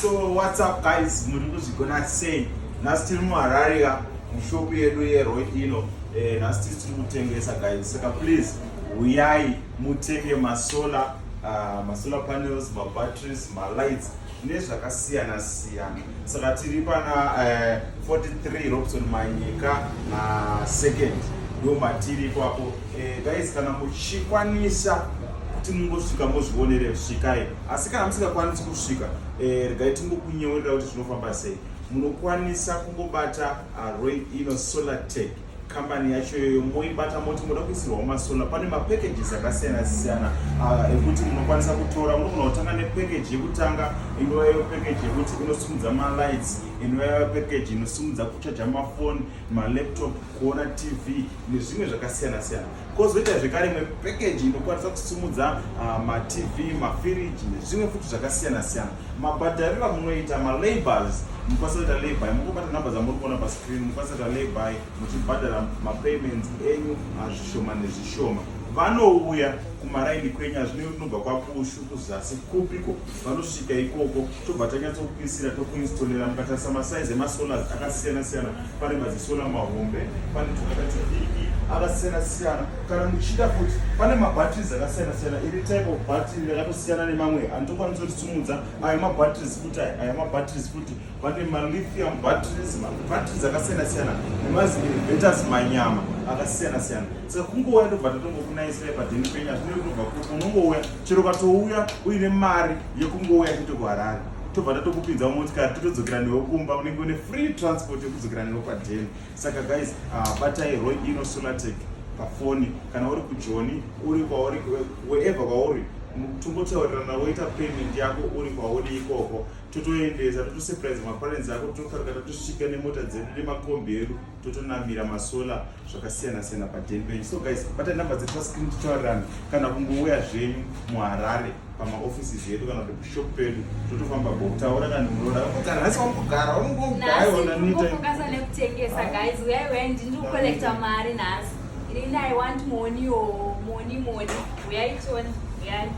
So what's up guys, muri kuzvigona sei? Nhasi tiri muHarare ka, mushopu yedu yeRoy ino. Nhasi tisi tiri kutengesa guys, saka please uyai mutenge masolar, masolar panels, mabatteries, malights nezvakasiyana siyana. Saka tiri pana 43 Robson Manyika second, ndo matiri ipapo. Guys, kana muchikwanisa kuti mungosvika muzvionere, svikai, asi kana musingakwanisi kusvika, regai tingokunyeurira kuti zvinofamba sei. Munokwanisa kungobata Roy Ino Solar Tech kambani yacho iyoyo, moibata moti moda kuisirwawo masolar. Pane mapackages akasiyana siyana ekuti munokwanisa kutora. Unogona kutanga nepackage yekutanga, inova iyo package yekuti inosimudza malights, inova iyo package inosimudza kuchaja mafoni, malaptop, kuona TV nezvimwe zvakasiyana siyana. Kwozoita zvekare imwe package inokwanisa kusimudza maTV, mafiriji nezvimwe futi zvakasiyana siyana. Mabhadhariro amunoita malaybys, mukwanisa kuita layby mungobata nhamba dzamuri kuona pascreen. Mukwanisa kuita layby muchibhadhara mapayments enyu zvishoma nezvishoma. Vanouya kumaraini kwenyu, hazvinei kuti unobva kwaBushu, kuzasi kupiko, vanosvika ikoko, tobva tanyatsokuisira, tokuinstallera. Mukatarisa masaizi emasolars akasiyana siyana, pane mazisolar mahombe, pane twakati diki, akasiyana siyana. Kana muchida futi, pane mabatteries akasiyana siyana. Iri type of battery rakatosiyana nemamwe, anditokwanisa kutisumudza ayo mabatteries futi aya, aya mabatteries futi. Pane malithium batteries, mabatteries akasiyana siyana nemainverters, manyama akasiyana siyana. Saka kungouya, ndobva tatongokunaisirai padheni penyu. Hazvinei kunobva kupi, unongouya chero ukatouya uine mari yekungouya chete kuHarare, tobva tatokupinza mumotikari, totodzokera newe kumba. Unenge une free transport yekudzokera newe padheni. Saka guys, batai Roy Ino Solartech pafoni. Kana uri kuJoni, uri kwauri, wherever kwauri, tongotaurirana, woita payment yako uri kwauri ikoko, totoendesa, totosurprise maparents ako. Totokarika tatosvika nemota dzedu nemakombi edu, totonamira masolar zvakasiyana siyana padheni penyu. So guys, batai namba dzedu pascreen, totaurirana. Kana kungouya zvenyu muHarare pamaoffices edu kana kuti kushop pedu, totofamba bo taura. Kana munoda kugara nhasi, wambogara, unongogara. Unongofokasa nekutengesa guys. Uyai, uyai, ndiri kucollecta mari nhasi. Inini I want money, o money, money. Uyai tione, uyai.